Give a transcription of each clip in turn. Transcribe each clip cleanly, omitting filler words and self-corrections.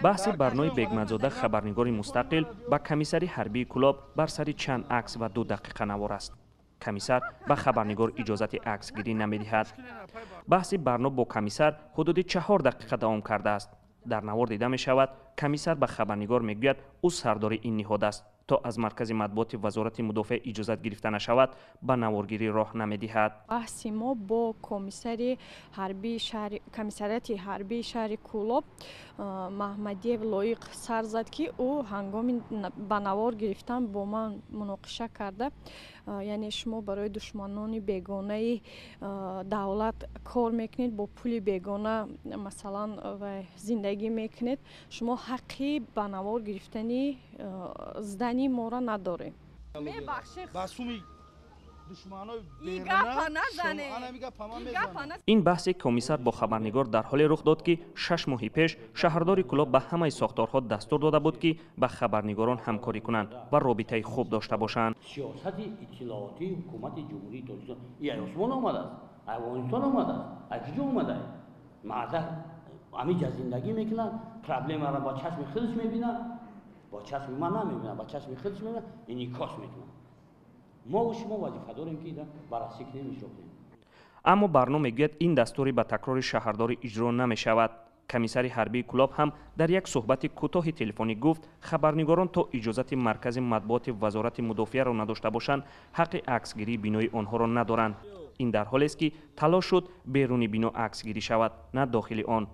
Баҳси Барнои Бегмадзода, хабарнигори мустақил, ба комиссари ҳарбии Кӯлоб бар сари чанд акс ва 2 дақиқа навор аст. Комиссар ба хабарнигор иҷозати аксгирӣ намедиҳад. Баҳси Барно бо комиссар ҳудуди 4 дақиқа давом кардааст. Дар навор дида мешавад, комиссар ба хабарнигор мегӯяд, ӯ сардори ин ниҳод аст. То аз маркази матбуоти Вазорати мудофиа иҷозат гирифта нашавад, ба наворгирӣ роҳ намедиҳад. Баҳси мо бо комиссариати ҳарбии шаҳри Кӯлоб Маҳмадиев Лоиқ сар зад, ки ӯ ҳангоми ба навор гирифтан бо ман муноқиша карда, яъне шумо барои душманони бегонаи давлат кор мекунед, бо пули бегона масалан зиндагӣ мекунед, шумо ҳаққи ба навор гирифтани здани моро надорем. Ин баҳси комиссар бо хабарнигор дар ҳоле рух дод, ки 6 моҳи пеш шаҳрдори Кӯлоб ба ҳамаи сохторҳо дастур дода буд, ки ба хабарнигорон ҳамкорӣ кунанд ва робитаи хуб дошта бошанд. Сиёсати иттилоотии ҳукумати Ҷумҳурии Тоҷикистон и ай Осмон омадааст, Афғонистон омадааст, аз куҷо омадааст? Мардак ҳамиҷа зиндагӣ мекунад, проблемаро ба чашми худаш мебинад, бо чашми ман намебинад, ба чашми худаш мебинад, инъикос мекунад. Мо шумо вазифа дорем, ки баррасӣ кунем, иҷро кунем. Аммо Барно мегӯяд, ин дастури ба такрори шаҳрдорӣ иҷро намешавад. Комиссари ҳарбии Кӯлоб ҳам дар як суҳбати кӯтоҳи телефонӣ гуфт, хабарнигорон то иҷозати маркази матбуоти Вазорати мудофиаро надошта бошанд, ҳаққи аксгирии бинои онҳоро надоранд. Ин дар ҳолест, ки талош шуд беруни бино аксгирӣ шавад, на дохили он.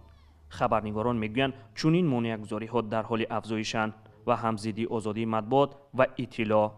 Хабарнигорон мегӯянд, чунин монеагузориҳо дар ҳоли афзоишанд ва ҳам зидди озодии матбуот ва иттилоъ.